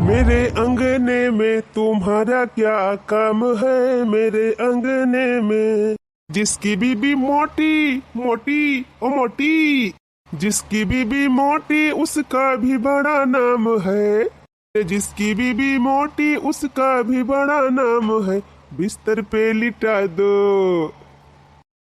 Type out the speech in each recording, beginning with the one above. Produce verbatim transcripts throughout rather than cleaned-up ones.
मेरे अंगने में तुम्हारा क्या काम है, मेरे अंगने में। जिसकी बीबी मोटी मोटी, ओ मोटी, जिसकी बीबी मोटी उसका भी बड़ा नाम है, जिसकी बीबी मोटी उसका भी बड़ा नाम है। बिस्तर पे लिटा दो,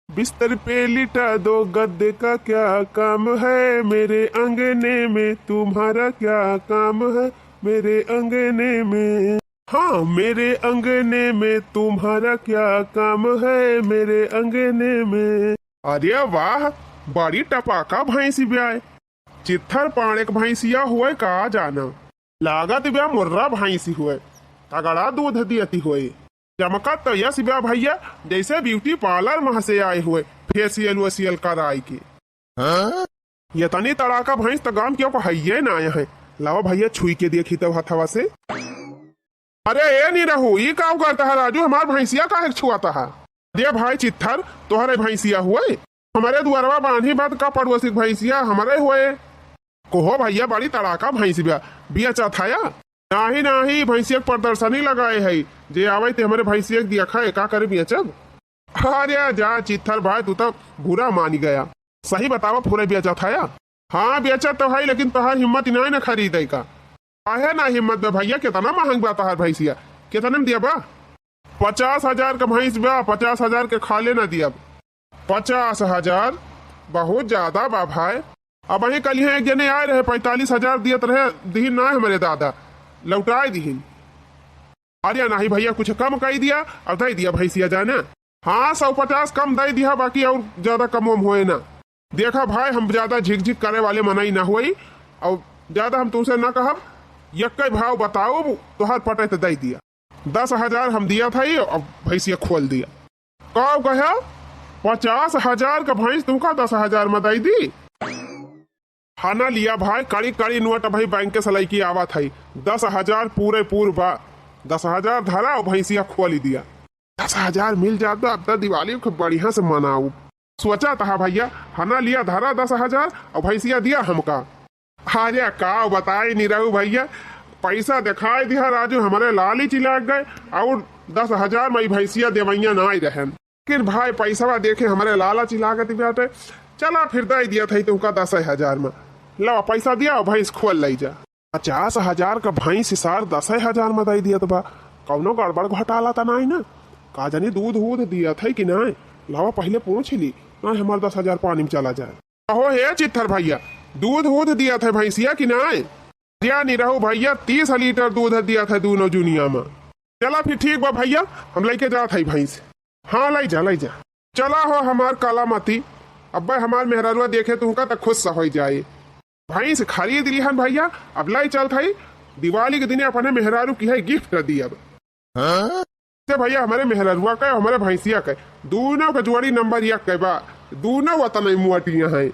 बिस्तर पे लिटा दो, गद्दे का क्या काम है, मेरे अंगने में तुम्हारा क्या काम है, मेरे अंगने में। हाँ, मेरे अंगने में तुम्हारा क्या काम है, मेरे अंगने में। अरे वाह, बड़ी टपाका भैंसी ब्याय। चित्थर पाड़े क भैंसिया हुए का जाना। लागत ब्या मुर्रा भैंसी हुए, तगड़ा दूध दियती हुए। चमकत तो यस ब्या भैया, जैसे ब्यूटी पार्लर मह से आए हुए, फेशियल वेशियल कराई के। हाँ? ये तनी तड़ाका भैंस तो गांव के को हइये ना आए हैं। लावा भैया छुई के देखी तो हथवा से। अरे ए नहीं रहू, ई का करता है राजू, हमार भैंसिया काहे छुआता है? दे भाई चित्थर, तोहरे भैंसिया हुए, हमारे दुआरवा बांधी बात का पड़ोसी क भैंसिया हमारे हुए। कोहो भैया, बड़ी तड़ाका भैंस बिया, बिया चाथाया। नाही, नाही, भैंसिया के प्रदर्शनी लगाए है, जे आवे ते हमरे भैंसिया के दिया खाए, का करे बेचब? अरे जा चित्थर भाई, तू तो बुरा मान गया। सही बतावा, फूले बेचत है या? हाँ, बेचत तो है, लेकिन तोहार हिम्मत ही नहीं ना खरीदे का। काहे ना हिम्मत बा भैया, कितना महंग बा तोहार भैंसिया? कितने में दिया बा? पचास हजार का भैंस बा, पचास हजार के खाले ना दिया। पचास हजार बहुत ज्यादा बा भाई। अबहीं कलिहे एक जने आए रहे, पैंतालीस हजार दियत रहे, दिहिन ना हमरे दादा, लौटाए दिहिन। अरे नाही भैया, कुछ कम कई दिया, अब दे दिया भैंसिया जाना। हाँ, सौ पचास कम दे दिया, बाकी और ज्यादा कम वम होए ना। देखा भाई, हम ज्यादा झिकझिक करे वाले मनई ना होई, और ज्यादा हम तुमसे ना कहब, यक्के भाव बताओ, तोहार पटे तो दे दिया। दस हजार हम दिया था, ये अब भैंसिया खोल दिया। का कहा? पचास हजार का भैंस तुमका दस हजार में दे दी? हना लिया भाई, कड़ी कड़ी नोट भाई बैंक से लइके आवत है। दस हजार पूरे पूर बा। दस हजार धरा और भैंसिया खोल दिया। दस हजार मिल जात बा, अब तो दिवाली को बढ़िया से मनाऊ। सोचा था भैया, हना लिया धरा दस हजार और भैंसिया दिया हमका। अरे का बताई निरहू भैया, पैसा दिखाई दिया राजू, हमरे लालच लाग गए और दस हजार में ई भैंसिया देवैया ना आई रहन। लेकिन भाई पैसवा देखे हमरे लालच लागत बाटे, चला फिर दे दिया था तुमका दस हजार में, ला पैसा दिया और भैंस खोल ले जा। पचास हजार का भैंस सार दस हजार में दे दिया तो बा, कौनो गड़बड़ घोटाला तो नहीं ना? का जानी दूध वूध दिया था कि नहीं, लावा पहले पूछ ली, ना हमार दस हजार पानी में चला जाए। अहो हे चित्थर भैया, दूध वूध दिया था भैंसिया कि नाय? दिया नहीं रहो भैया, तीस लीटर दूध दिया था दोनों जुनिया में। चला फिर ठीक बा भैया, हम लेके जात है भैंस। हाँ, ले जा, ले जा। चला हो हमार काला मती, अब्बे हमार मेहररुआ देखे तुमका त खुश हो जाए। भैंस खरीद लिहन भैया, अब ले चलत है, दिवाली के दिने अपने मेहरारू की है गिफ्ट दियब। हाँ? ते भैया, हमरे मेहररुआ के, हमरे भैंसिया के, दोनों के जोड़ी नंबर एक के बा, दोनों वतन मोटिया हैं।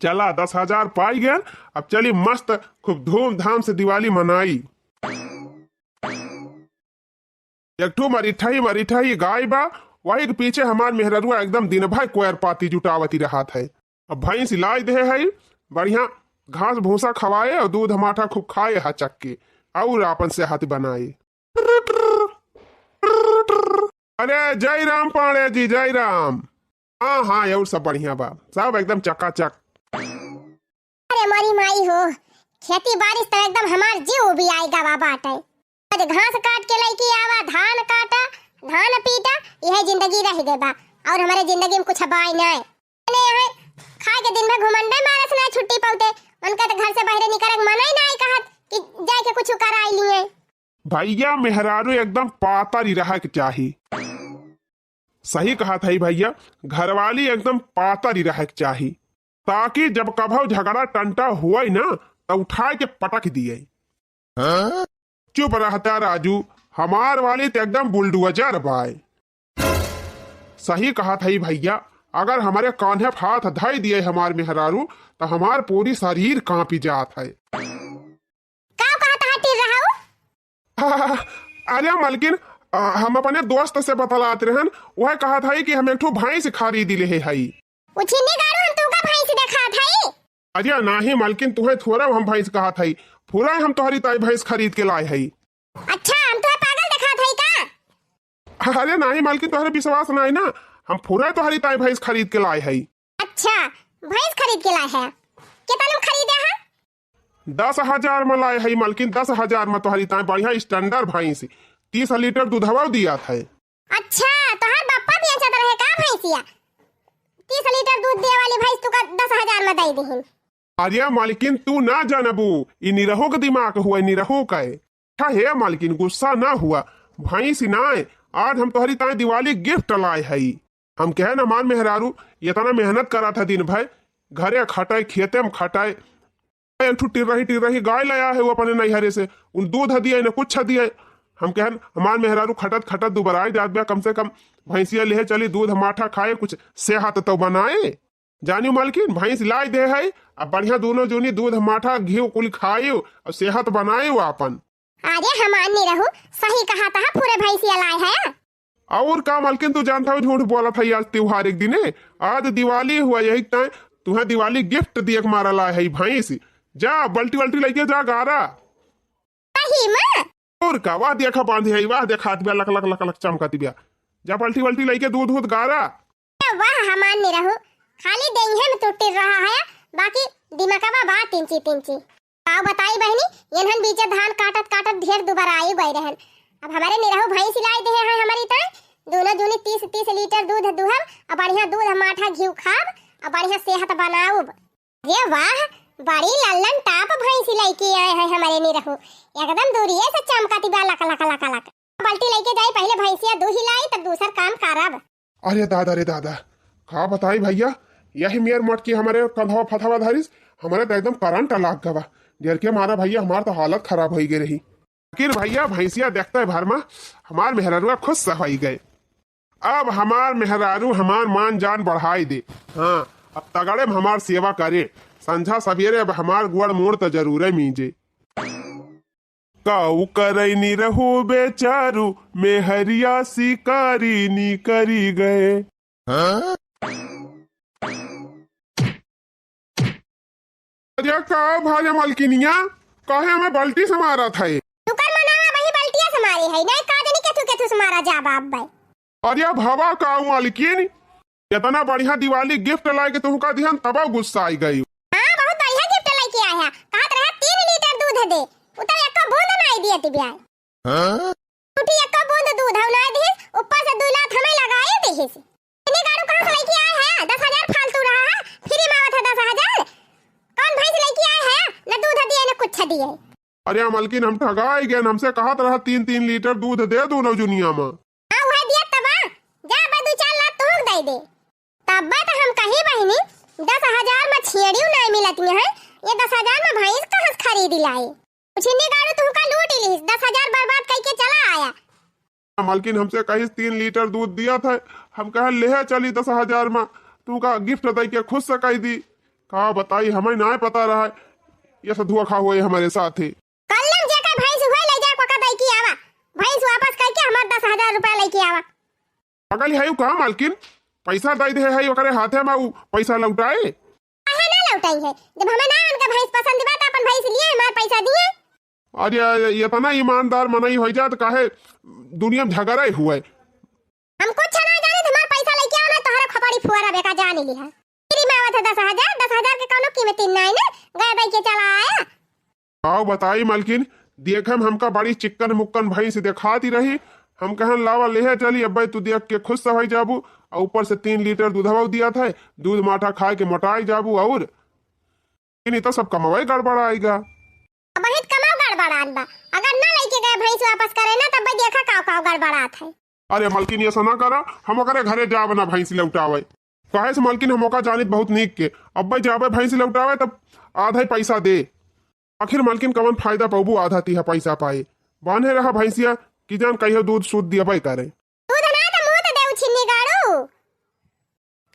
चला, दस हजार पाई गए, अब चली मस्त खूब धूमधाम से दिवाली मनाई। एक ठो मरिठही, मरिठही गाय बा, वही के पीछे हमार मेहररुआ एकदम दिन भर कोयर पाती जुटावती रहत है। अब भैंस लाय देहे है, बढ़िया घास भूसा खवाए और दूध माठा खूब खाए हचक के, और आपन सेहत बनाए। अरे जय राम पांड़े जी, जय राम। हाँ, हाँ, और सब बढ़िया बा, सब एकदम चकाचक। अरे मोरी माई हो, खेती बारिश तो एकदम हमार जीव उबियाए गवा बाटे। आज घास काट के लइके आवा, धान काटा, धान पीटा, यह जिंदगी रह गए बा, और हमारे जिंदगी में कुछ बाय नाय। अने यहाँ खाए के दिन भर घुमंडे मारस ना छुट्टी पौते, उनका तो घर से बाहर निकले के मना ही ना कहत कि जाए के कुछ कराई लिए। भैया, मेहरारू एकदम पातर ही रहे के चाही। सही कहत है भैया, घरवाली एकदम पातर ही रहे के चाही, ताकि जब कभौ झगड़ा टंटा हुए ना, तो उठाए के पटक दिए। हाँ? चुप रहता राजू, हमार वाली तो एकदम बुलडोजर बाय। सही कहत है भैया, अगर हमारे कान्हे पे हाथ धई दिए हमार मेहरारू, तो हमार पूरी शरीर कांपी जात है। का कहत है टिर्रहू? अरे मलकिन, अ, हम अपने दोस्त से बतलात रहन, वह कहत है कि हम एक ठो भैंस खरीद ले है। उछिन्नी गाड़ू, हम तुमका भैंस देखात है। अरे नाही मलकिन, तुहे थोरा हम भैंस कहत हई, पूरा हम तोहरी ताई भैंस खरीद के लाए हई। अच्छा, हम तुहे पागल देखात हई का? अरे नाही मलकिन, तोहरे विश्वास नाही ना, हम पूरा तोहरी ताई भैंस खरीद के लाए हई। अच्छा, भैंस खरीद के लाए है? कितना में खरीदे है? दस हजार में लाए हई मलकिन, दस हजार में तोहरी ताई बढ़िया standard भैंस, तीस लीटर दूधवा दियात है। अच्छा, तोहार बप्पा बेचत रहे का भैंसिया? तीस लीटर दूध दे वाली भैंस तुका दस हजार में दे दिहिन। अरे मालकिन, तू ना जानबू, ई निरहू के दिमाग हुआ, निरहू का। अच्छा हे मालकिन, गुस्सा ना हुआ, भैंस ना, आज हम तोहरी ताई दिवाली gift लाए हई। हम कहे न, हमार मेहरारू इतना मेहनत करत है दिन भर, घरे खटाए, खेते में खटाए, एक ठो टिर्रही, टिर्रही गाय लाया है वो अपने नैहरे से, उन दूध दिए न कुछ दिए। हम कहन, हमार मेहरारू खटत खटत दुबराई जात बा, कम से कम भैंसिया लेहे चली, दूध माठा खाए, कुछ सेहत तो बनाए। जानियो मालकिन, भैंस लाए दे है, अब बढ़िया दोनों जूनी दूध माठा घी कुल खाइयो और सेहत बनाइयो आपन। अरे हमार निरहू, सही कहा तहा, पूरे भैंसिया लाए है। और का मालकिन, तू जानत हो झूठ बोलत है, आज त्योहार एक दिने, आज दिवाली हुआ, यही ताई तुहे दिवाली gift दिए के मारा लाए है भैंस। जा बल्टी वल्टी लेके जा गारा। सही में? और का, वाह देखा बांधी है, वाह देखा हाथ बिया लक लक लक लक चमकत बिया। जा बल्टी वल्टी लेके दूध दूध गारा। वाह हमार निरहू, खाली देंगे में टूट रहा है, बाकी दिमागवा बा तिंची तिंची। का बताई बहिनी, एनहन बीचे धान काटत काटत ढेर दुबराई गई रहन। अब हमरे निरहू भैंस लाए दे हैं हमरी ताई, दोनों जूनी तीस तीस लीटर दूध दुहब, अब बढ़िया दूध माठा घी खाब, अब बढ़िया सेहत बनाउब। अरे वाह, बड़ी लल्लन टाप भैंस लेके आए हैं हमरे निरहू, एकदम दूरिये से चमकती बा लक लक लक लक। बल्टी लेके जाई, पहिले भैंसिया दूही लाई, तब दूसर काम करब। अरे दादा रे दादा, का बताई भैया, यही मेर मोटकी हमरे कंधवा फथवा धरिस, हमरे तो एकदम करंट लाग गवा। डर के मारा भैया, हमार तो हालत खराब होई गई रही। लेकिन भैया, भैंसिया देखते भर में हमार मेहररुआ खुश होई गए। अब हमार मेहरारू हमार मान जान बढ़ाई दे। हाँ, अब तगड़े में हमार सेवा करे, संझा सवेरे अब हमार गोड़ मोड़ तो जरूरे मीजे। काऊ करई निरहू बेचारू, मेहरिया शिकारी निकरी गए। हाँ? अरे का भाई मलकिनिया, काहे हमें बल्टी से मारत है? तुकर मनावा वही बल्टिया से मारे है, नहीं का जानी केथू केथू से मारा जा बाप भाई। अरे भवा का मलकिन, इतना बढ़िया दिवाली gift लाए के तुहका दिहन, तब गुस्सा आई गई। हाँ, बहुत बढ़िया gift लेके आया है। कहत रहा तीन लीटर दूध दे, उ तो एको बूंद नहीं दिए तिबिया। हाँ? उठी एको बूंद दूध हम नहीं दिहिस, ऊपर से दू लात हमें लगाए दिहिस। इतनी गाड़ू कहाँ से लेके आए हैं? दस हजार फालतू रहा है, free में आवत है दस हजार। कौन भैंस लेके आए हैं? न दूध दिए, न कुछ दिए। अरे मलकिन, हम ठगाई गए, हमसे कहत रहा तीन तीन लीटर दूध दे दोनों जुनिया में। हाँ, वह दिया तबा। जा बा दू चार लात तुहूँ दे दे। तब्बे तो हम कही बहिनी, दस हजार में छेड़ियो नहीं मिलत है, ये दस हजार में भैंस कहाँ से खरीद लाई? उछिन्नी गाड़ू तुहका लूट लिहिस, दस हजार बर्बाद करके चला आया। मालकिन हमसे कहिस तीन लीटर दूध दिया था, हम कहे लेहे चली दस हजार में, तुहका gift दे के खुश से कह दी। का बताई, हमें ना पता रहा, ये सब धोखा हुए हमारे साथ ही। कल्लम जेकर भैंस हुए ले जा, कोका दे के आवा, भैंस वापस करके हमार दस हजार रुपया लेके आवा। पागल है का मालकिन? पैसा दे दे है ओकरे हाथे में, उ पैसा लौटाए। काहे ना लौटाई है? जब हमें ना उनका भैंस पसंद बा, तो अपन भैंस लिए हमार पैसा दिए। अरे, ये इतना ईमानदार मनई हो जात, काहे दुनिया में झगड़ा ही हुआ है? हम कुछ ना जाने, हमार पैसा लेके आओ ना, तोहरा खोपड़ी फुआरा बेका जान लिहा। फ्री में आवत है दस हजार, दस हजार के कौनो कीमती नहीं ना, गए दे के चला आया। आओ बताई मलकिन, देखे में हमका बड़ी चिक्कन मुक्कन भैंस देखाती रही। हम कहन लावा लेहे चली, अब्बे तू देख के खुश होइ जाबू। और ऊपर से तीन लीटर दूधवा दिया था, दूध माठा खाए के मोटाई जाबू। और इन्हीं तो सब कमावे गड़बड़ाएगा। अब हित कमाओ गड़बड़ात बा, अगर ना लेके गए भैंस वापस करे ना, तब भाई देखा काव काव गड़बड़ात है। अरे मलकिन, ये सना करा, हम ओकरे घरे जाब ना भैंस लौटावे। काहे से मलकिन, हम ओका जानित बहुत नीक के। अब्बे जाबे भैंस लौटावे, तब आधा ही पैसा दे। आखिर मलकिन, कवन फायदा पाबू आधा तिहा पैसा पाए? बान्हे रहा भैंसिया, कि जान कहियो दूध सूध दियबे करे। दूध ना तो मुंह तो दे उछिन्नी गाड़ू।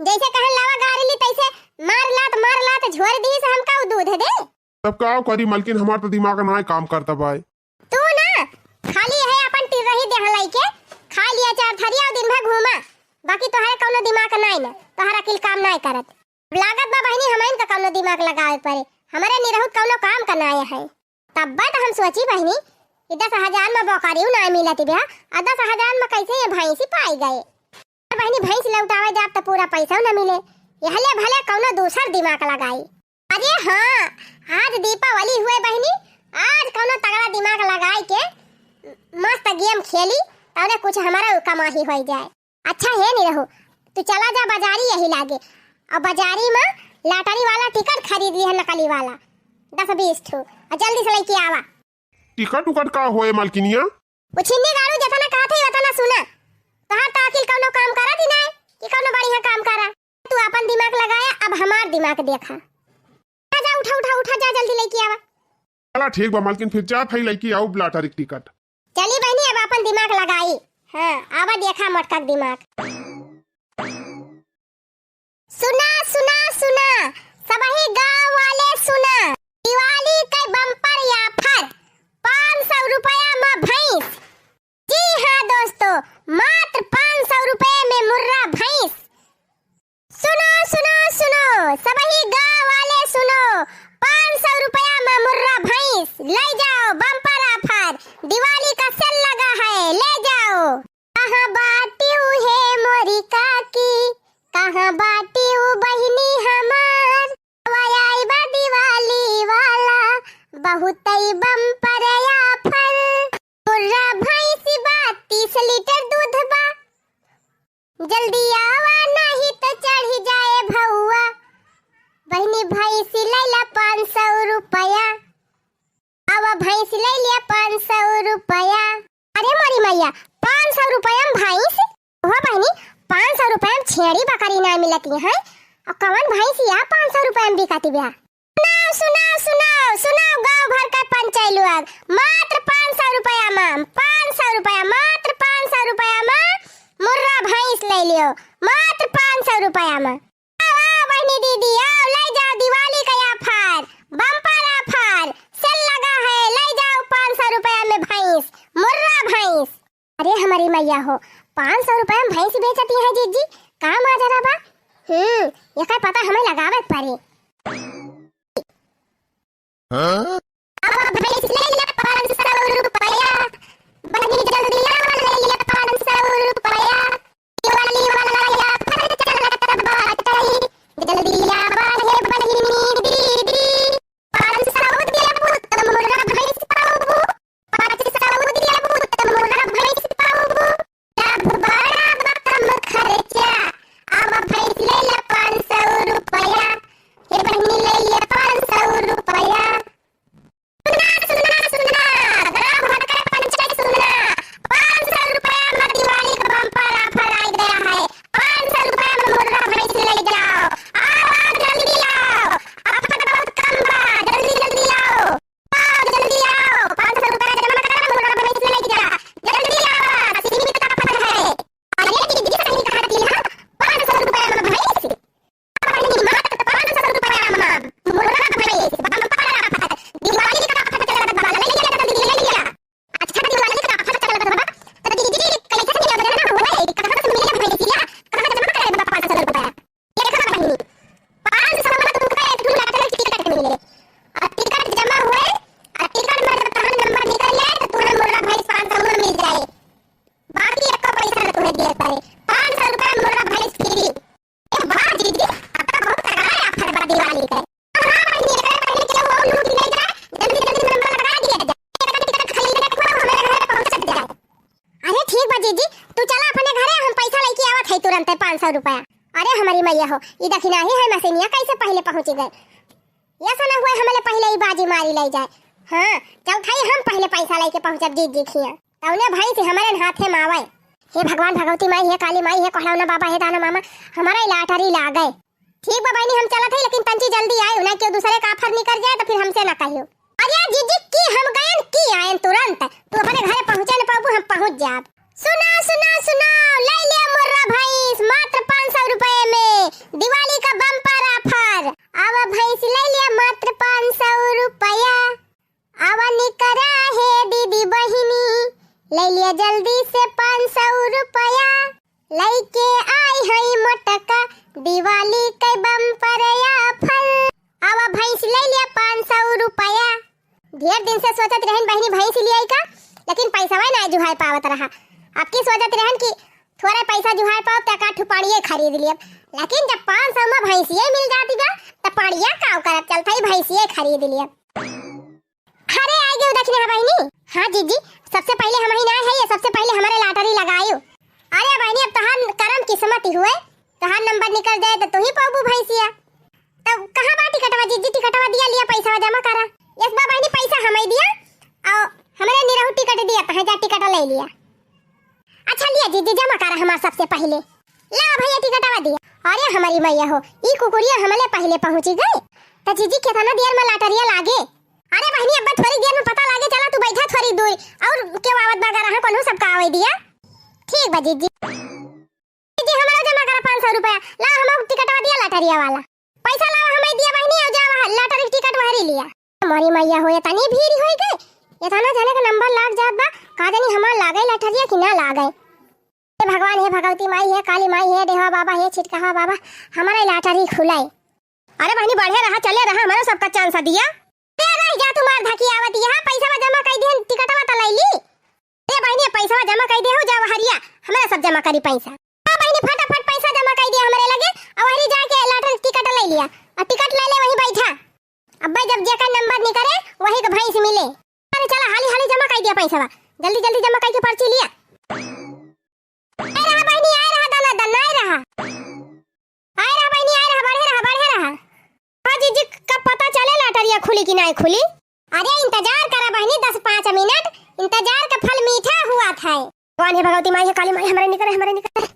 जैसे कहन लावा गारी ली, तैसे मार लात, मार लात झोर दी से हमका उ दूध दे। तब का करी मलकिन, हमार तो दिमाग ना काम करता बाय। तू ना खाली है अपन टिर्रही देह लइके, खा लिया चार थरिया और दिन भर घूमा, बाकी तोहरे कौनो दिमाग नाई ना, तोहरा अकिल काम नाई करत। लागत बा बहिनी, हमइन का कउनो दिमाग लगावे के परे, हमरे निरहुत कउनो काम का नाय है। तब्बे त हम सोची बहिनी कि दस हजार में बकरियो नाय मिलत बिया, अउर दस हजार में कइसे ये भइँसी पाइ गए। अउर बहिनी, भइँस लौटावे जाब त पूरा पइसउ न मिले, यहले भले कउनो दूसर दिमाग लगाई। अरे हाँ, आज दीपावली हुए बहिनी, आज कउनो तगड़ा दिमाग लगाइ के मस्त game खेली, तउने कुछ हमरा कमाही होइ जाए। अच्छा हे निरहू, तू चला जा बजारी यही लागे, अउर बजारी में lottery वाला ticket खरीद लिहा नकली वाला, दस बीस ठो, अउर जल्दी से लइके आवा। Ticket उकट का होए मलकिनिया? उ छिन्नी गाड़ू जेतना कहत है ओतना सुना, तोहार त अकिल कउनो काम करत ही नाय कि कउनो बढ़िया काम करा। तू आपन दिमाग लगाया, अब हमार दिमाग देखा। जा, जा, उठा, उठा, उठा, जा जल्दी लइके आवा। चला ठीक बा मलकिन, फिर जात हई लइके आउब lottery के ticket। चली बहिनी, अब आपन दिमाग लगाई। हाँ, आवा देखा मोटका के दिमाग। सुना, सुना, सुना, सबही गाँव वाले सुना, दिवाली के bumper offer, पाँच सौ रुपया में भइँस। जी हाँ दोस्तों, मात्र पाँच सौ रुपये में मुर्रा भइँस। सुनो, सुनो, सुनो, सबही गाँव वाले सुनो, पाँच सौ रुपया में मुर्रा भइँस लइ जाओ, bumper offer, दिवाली का sale लगा है, ले जाओ। कहाँ बाटी उहे मोरी काकी, कहाँ बाटी उ बहिनी हमार, आवा आई बा दिवाली वाला, बहुतई bumper offer। मुर्रा भइँस बा, तीस लीटर दूध बा, जल्दी आवा, नाहीं त चढ़ी जाए भउआ। बहिनी भइँस लइला पाँच सौ रुपया, आवा भइँस लइला पाँच सौ रुपया। अरे मोरी मइया, पाँच सौ रुपया में भइँस? हो बहिनी, पाँच सौ रुपया में छेड़ी बकरी नाहीं मिलती है, अउर कवन भइँस या पाँच सौ रुपया में बिकाती बिया? सुनाओ, सुनाओ, सुनाओ, सुनाओ, गाँव भर का पंचायत लोग, मात्र पाँच सौ रुपया में, पाँच सौ रुपया, मात्र पाँच सौ रुपया में मुर्रा भइँस लइ लियो, मात्र पाँच सौ रुपया में। आओ, आओ, बहिनी दीदी, आओ, लइ जाओ दिवाली का offer, bumper offer, sale लगा है, लइ जाओ पाँच सौ रुपया में भइँस, मुर्रा भइँस। अरे हमरी मइया हो, पाँच सौ रुपया में भइँस बेचती है जीजी, का माजरा बा? हम्म, एकर पता हमें लगावे के पड़ी। हाँ? अब भइँस लइ ला पाँच सौ रुपया, बहिनी जल्दी आवा लइ ला पाँच सौ रुपया। दिवाली वाला offer चलत बाटे, जल्दी आवा हे बहिनी दीदी। पाँच सौ देबू त मुर्रा भइँस पाउबू, पाँच सौ देबू त मुर्रा भइँस पाउबू। अब बड़ा बा कम खर्चा, अब भइँस लइ ला पाँच सौ रुपया, हे बहिनी लइ ला पाँच सौ रुपया। सुना, सुना, सुना, गाँव भर के पंचायत सुना, पाँच सौ रुपया में दिवाली का bumper offer आ गया है। पाँच सौ रुपया में मुर्रा भइँस लइ जाओ। आओ, आओ, जल्दी आओ। Offer बहुत कम बा, जल्दी, जल्दी आओ। आओ, जल्दी आओ। पाँच सौ रुपया जमा करा, मुर्रा भइँस लइ जा। जल्दी आओ, सीमित offer है। अरे, दीदी सही कहत ही है, पाँच सौ रुपया में भइँस। अच्छा, दिवाली का offer चलत बा, त दीदी कैसे नहीं मिले ना, हुआ है, कहाँ से मिले भैंसिया, कहाँ जमा करे बा पाँच सौ रुपया? ये देखो ना बहिनी, पाँच सौ में तुमको एक ठो lottery ticket मिले, और ticket जमा हुए, और ticket में जब तोहर number निकल जाए, तो तुम्हें मुर्रा भैंस पाँच सौ में मिल जाए, बाकी एक पैसा न तुम्हें दिए पड़े, पाँच सौ रुपया मुर्रा भैंस free। ए वाह जीजी, अब तो बहुत तगड़ा offer बा दिवाली के। हाँ, हाँ, बहिनी, एकरे पहले केहू और लूट ले जाए, जल्दी, जल्दी number लगा दिया जाए। एकरे टिकट खरीद के खूब हमारे घर पहुँच जाए। अरे ठीक बा जीजी, तू चला अपने घरे, हम पैसा लेके आवत है तुरंते पाँच सौ रुपया। अरे हमारी मैया हो, ई दखिनाही है मशीनिया कैसे पहले पहुँच गए? ऐसा ना हुए हमले पहले ही बाजी मारी ले जाए। हाँ, चल थाई हम पहले पैसा लेके पहुँचब जीजी खिया। तौने भैंस हमरे हाथे में आवे। हे भगवान, भगवती माई, हे काली माई, हे कोहड़ौना बाबा, हे दानो मामा, हमारा ई lottery लागे। ठीक बा बहिनी, हम चलत हई, लेकिन तंची जल्दी आए, ना केहू दूसरे का offer निकल जाए तो फिर हमसे ना कहियो। अरे जीजी की हम गयन की आयन तुरंत, तू अपने घरे पहुँचे न पाबू, हम पहुँच जाब। सुना, सुना, सुना, ले लिया मुर्रा भैंस मात्र पाँच सौ रुपये में, दिवाली का bumper offer। आवा भैंस ले लिया मात्र पाँच सौ रुपया। आवा निकरा हे दीदी बहिनी, ले लिया जल्दी से पाँच सौ रुपया। लइके आई हई मोटका दिवाली के bumper ढेर दिन से सोचत रहन बहिनी भैंस लियाई का, लेकिन पैसवा ना जुहाय पावत रहा। अब की सोचत रहन कि थोड़ा पैसा जुहाय पाओ त एक आध ठो पाड़िये खरीद लियब, लेकिन जब पाँच सौ में भैंसिये मिल जाती बा त पाड़िया काव करब, चलत ही भैंसिये खरीद लियब। अरे, आइ गयो दखिनहा बहिनी। हाँ जीजी, सबसे पहिले हमही ना है, ये सबसे पहिले हमरे लाटरी लगायो। अरे बहिनी, अब तोहार करम किस्मत ही हुए, तोहार नंबर निकल जाए त तू ही पाबू भैंसिया। तब कहाँ बा टिकटवा जीजी? टिकटवा दिया, लिया पैसा जमा करा। यस बा बहिनी, पैसा हमही दिया, और हमरे निरहू टिकट दिया, तहाँ जा टिकट ले लिया। अच्छा लिया जीजी, जमा करा हमार सबसे पहिले। ला भैया टिकटवा दिया। अरे हमारी मैया हो, ई कुकुरिया हमले पहिले पहुँची गए। त जीजी केतना देर में लाटरिया लागे? अरे बहिनी, अब्बा थोड़ी देर में पता लागे, चला तू बैठा थोड़ी दूर, और केव आवत बा गरहा, कोनो सबका आवै दिया। ठीक बा जीजी। जीजी हमरो जमा करा पाँच सौ रुपया, ला हमरो टिकटवा दिया लाटरिया वाला। पैसा लावा हमही दिया बहिनी, और जा वहाँ लाटरी टिकट वहरी लिया। हमारी मैया हो, ये तनी भीड़ होई गए, ये तना जने का नंबर लाग जात बा, का जानी हमार लागे लाटरिया कि ना लागे। हे भगवान, हे भगवती माई, हे काली माई, हे डेहवा बाबा, हे छिटकहवा बाबा, हमारे लाटरी खुलाई। अरे बहिनी, बढ़े रहा, चले रहा, हमरो सबका चांस दिया। ए, रह जा, तू मार धकी आवत, यहाँ पैसा जमा कई दिहन, टिकटवा त लैली। ए बहिनी, पैसा जमा कई दे हो, जा वहरिया, हमरा सब जमा करी पैसा। हाँ बहिनी, फटाफट पैसा जमा कई दे हमरे लगे, और वहरी जाके लाटरी टिकट ले लिया, और टिकट ले ले वहीं बैठा। अब्बे जब जेकर नंबर निकरे, वही के भैंस मिले। अरे चला, हाली हाली जमा कई दिया पैसा, जल्दी जल्दी जमा कई के पर्ची लिया। आए रहा बहिनी, आए रहा, दना दन, आए रहा। आए रहा बहिनी, आए रहा, बढ़े रहा, बढ़े रहा। हाँ जीजी, कब पता चले लाटरिया खुली कि नाहीं खुली? अरे इंतजार करा बहिनी, दस पाँच मिनट, इंतजार का फल मीठा हुआ था। कौन है भगवती माई, है काली माई, हमरे निकरे, हमरे निकरे।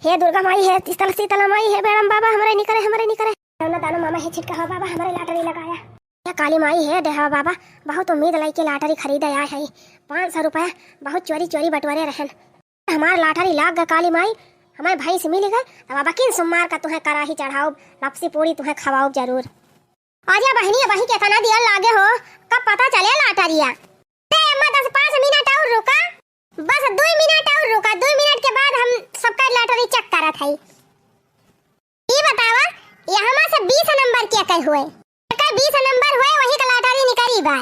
हे दुर्गा माई, हे शीतल, शीतला माई, हे बेड़म बाबा, हमरे निकरे, हमरे निकरे। दाना दाना मामा, हे छिटकहवा बाबा, हमरे लाटरी लगाया। हे काली माई, हे डेहवा बाबा, बहुत उम्मीद लइके लाटरी खरीदे आए है। पाँच सौ रुपया बहुत चोरी चोरी बटोरे रहन। हमार लाटरी लाग गा काली माई, हमें भैंस मिल गए, तब अब किन सोमवार का तुहें कराही चढ़ाउब, लपसी पूड़ी तुहें खवाउब जरूर। अरे बहिनी, अबही केतना देर लागे हो, कब पता चले लाटरिया? अरे अम्मा, दस पाँच मिनट और रुका, बस दुई मिनट और रुका, दुई मिनट के बाद हम सबका लाटरी चेक करत हई। ई बतावा, यहमा से बीस नंबर के कई हुए? एकर बीस नंबर हुए, वही का लाटरी निकरी बा।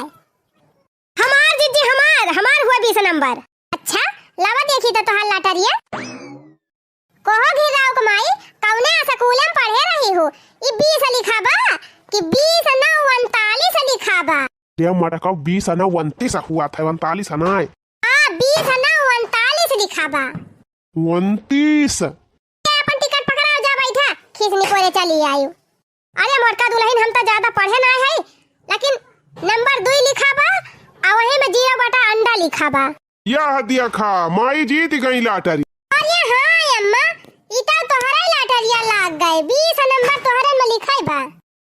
हमार जीजी, हमार, हमार हुए बीस नंबर। अच्छा, लावा देखी तो तोहार लाटरिया। कोहो घिराव के माई, कौने स्कूल में पढ़े रही हो? ई बीस लिखा बा कि बीस नौ उनतालीस लिखा बा? रे मटका, बीस नौ उनतीस हुआ था, उनतालीस ना है। हाँ, बीस नौ उनतालीस लिखा बा। उनतीस। ए, अपन टिकट पकड़ाओ, जा बैठा, खीस निपोरे चली आयु। अरे मोटका दुलहिन, हम त ज्यादा पढ़े ना है, लेकिन नंबर दुई लिखा बा, आ वही में जीरो बटा अंडा लिखा बा। यह देखा, माई जीत गई लाटरी। अरे हाँ अम्मा, ई त तोहरा लाटरिया लाग गए, बीस नंबर तोहरे में लिखाई बा।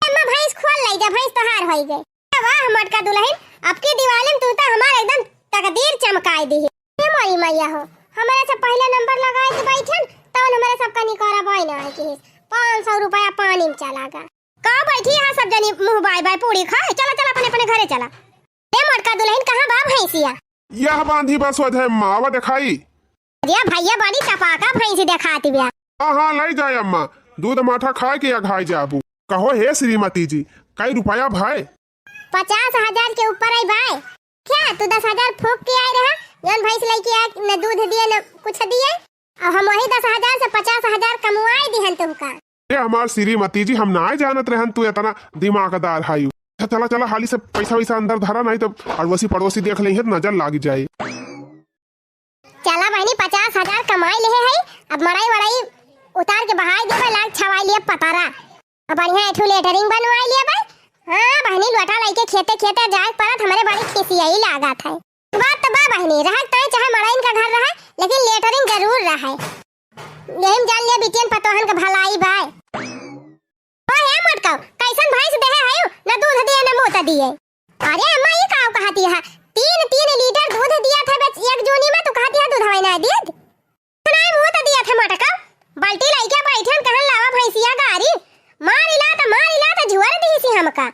अम्मा, भैंस खोल लई जा, भैंस तोहार होई गए। वाह मोटका दुलहिन, अब की दिवाली में तू त हमार एकदम तकदीर चमकाई दी। हे मोरी मैया हो, हमारे से पहले नंबर लगाए के बैठन, तवन हमारे सबका निकोरा बाई ना है कि पाँच सौ रुपया पानी में चला गा। का बैठी यहाँ सब जनी मुँह बाय बाय पूड़ी खाए? चला, चला, अपने, अपने घरे चला। ए मोटका दुलहिन, कहाँ बा भैंसिया? यह बांधी बस वजह मावा दिखाई। अरे भैया, बड़ी चपाका भैंसी देखाती बिया। हाँ, हाँ, लई जाए अम्मा, दूध माठा खाए के अघाई जाबू। कहो हे श्रीमती जी, कई रुपया भाई? पचास हजार के ऊपर आई भाई। क्या तू दस हजार फूंक के आए रहा? जौन भैंस लइके आए, न दूध दिए, न कुछ दिए, और हम वही दस हजार से पचास हजार कमवाए दिहन तुमका। ए हमार श्रीमती जी, हम नाय जानत रहन तू इतना दिमागदार हायू। अच्छा, चला, चला, हाली से पैसा वैसा अंदर धरा, नहीं तो अड़ोसी पड़ोसी देख लेंगे तो नजर लाग जाए। चला बहिनी, पचास हजार कमाई लेहे है, अब मड़ई वड़ई उतार के बहाई देबे, लाग छवाई लिए पतारा, अब बढ़िया एठू लेटरिंग बनवाई लिए बे। हाँ बहिनी, लोटा लइके खेते खेते जाए परत, हमरे बड़ी खिसियाई लागत है। बात तो बा बहिनी, रहक तय चाहे मड़इन का घर रहे, लेकिन लेटरिंग जरूर रहे। यही में जान लिया बिटियन पतोहन के भलाई बाय। ओ हे मोटकाऊ, कैसन भैंस देहे हयू, न दूध दिए न मूत दिए। अरे अम्मा, ई काऊ कहती है, तीन तीन लीटर दूध दिया था बस एक जूनी में, तू कहती है दूधवा ना दिए। नहीं मूत दिया था मोटकाऊ, बाल्टी लइके बैठन कहन लावा भैंसिया गारी, मारिला त मारिला त झुअर दीसी हमका।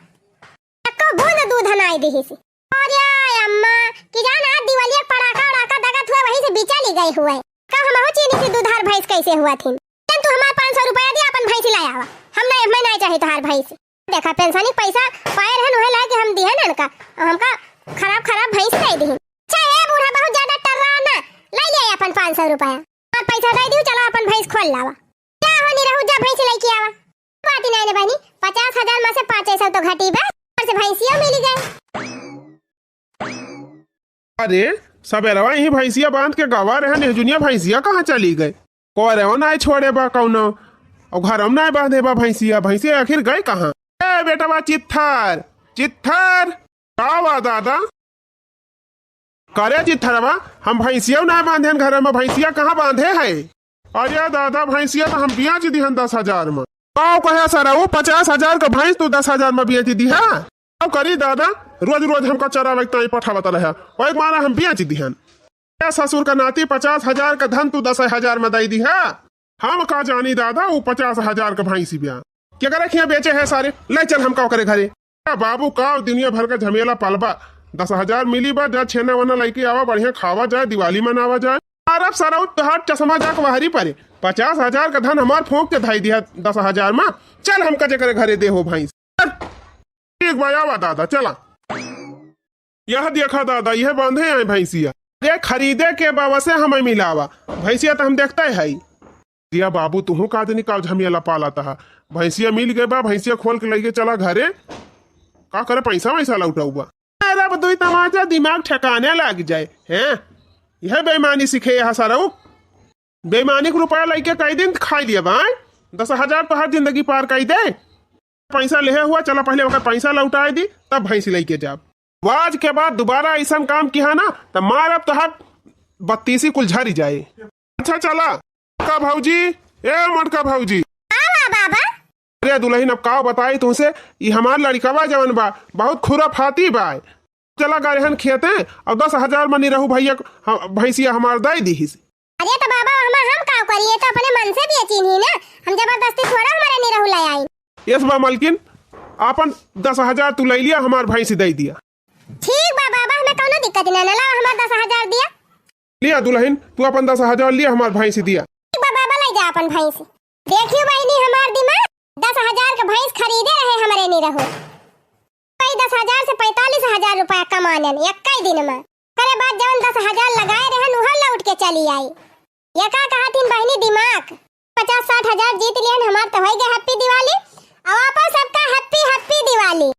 एको बूंद दूध नाई दिहिस। अरे अम्मा, कि जान आज दिवालिया पड़ाका उड़ाका दगत हुए, वहीं से बिचली गए हुए। का हमहू चीनी से दुधार भैंस कैसे हुआ थी? तन तू हमार पाँच सौ रुपया दिया, अपन भैंसी ले आवा। हम नहीं, हमें नहीं चाहे तुहार भैंस। देखा, पेंशन के पैसा पाए रहन, उहे लाए के हम दिए नन का। हमका खराब खराब भैंस दे दिहिन। अच्छा ए बूढ़ा, बहुत ज्यादा टर्रा ना, ले ले अपन पाँच सौ रुपया। और पैसा दे दियो, चला अपन भैंस खोल लावा। जा हो निरहू, जा भैंस लेके आवा। बात ही नहीं ने बहनी, पचास हजार में से पाँच सौ तो घटी बा, ऊपर से भैंसिया मिली गए। अरे, सबेरवा यही भैंसिया बांध के गवा रहे, नेहजुनिया भैंसिया कहाँ चली गए? कोरेवा नाय छोड़े बा कौनो, और घरम नाय बांधे बा भैंसिया। भैंसिया आखिर गए कहाँ? ए बेटवा चित्थर, चित्थर, का बा दादा? करे चित्थरवा, हम भैंसिया नाय बांधेन घर में, भैंसिया कहाँ बांधे है? अरे दादा, भैंसिया तो हम बेच दिहन दस हजार में। का कहे सरऊ, पचास हजार का भैंस तू दस हजार में बेच दिहा? का करी दादा, रोज रोज हमका चरावे के ताई पठावत रहे, वही मारा हम बेच दिहन। ए ससुर का नाती, पचास हजार का धन तू दस हजार में दे दिहा। हम का जानी दादा, वो पचास हजार का भैंसी बिया। केकरे खिया बेचे है सारे? ले चल हमका ओकरे घरे। ए बाबू, का दुनिया भर का झमेला पालबा? दस हजार मिली बा, जा छेना वना लेके आवा, बढ़िया खावा जाए, दिवाली मनावा जाए। अरब सरऊ तोहार चश्मा जाक वहरी परे। पचास हजार का धन हमार फूंक के धाई दिया दस हजार में। चल हमका जेकरे घरे दे हो भैंस। ठीक बा, आवा दादा, चला। यह देखा दादा, यह बांधे आए भैंसिया। अरे खरीदे के बाबा से हमें मिलावा, भैंसिया तो हम देखते है। दिया बाबू, तुहू का आदमी का झमेला पालत हा। भैंसिया मिल गए बा, भैंसिया खोल के लेके चला घरे। का करे, पैसा वैसा लौटाऊ बा। अरे अब दुई तमाचा दिमाग ठिकाने लग जाए, हैं? यह बेईमानी सीखे यहाँ सरऊ। बेईमानी के रुपया लेके कई दिन खाई लिया बा, हैं? दस हजार तो हर जिंदगी पार कई दे। पैसा लेहे हुआ, चला पहले ओकर पैसा लौटाए दी, तब भैंसी लेके जाब। आज के बाद दोबारा ऐसन काम किहा ना, त मारब तोहार बत्तीसी कुल झरी जाए। अच्छा चला, का भौजी, ए मोटका भौजी। का बा बाबा? अरे दुलहिन, अब का बताई तुमसे, ई हमार लड़िकवा जवन बा, बहुत खुराफाती बा। चला गए रहन खेते, अब दस हजार में निरहू भैया क-, ह-, भैंसिया हमार दे दीहिस। अरे तो बाबा, हमार हम का करी, ये तो अपने मन से बेचिन ही ना, हम जबरदस्ती थोड़ा हमारे निरहू ले आई। यस बा मलकिन, आपन दस हजार तू ले लिया, हमार भैंसी दे दिया। ठीक बा बाबा, हमें कौनो दिक्कत ना, ना लावा हमार दस हजार दिया। लिया दुलहिन, तू अपन दस हजार लिया, हमार भैंसी दिया। ठीक बा बाबा, ले जा अपन भैंसी। देखियो बहिनी, हमार दिमाग, दस हजार के भैंस खरीदे रहे हमरे निरहू। कई दस हजार से पैंतालीस हजार रुपया कमानेन एक्कै दिन में। करे बाद जौन दस हजार लगाए रहन, उहो लौट के चली आई। ये का कहत हिन बहिनी दिमाग? पचास साठ हजार जीत लिहन, हमार तो होई गए happy दिवाली। अब आपन सबका happy happy दिवाली।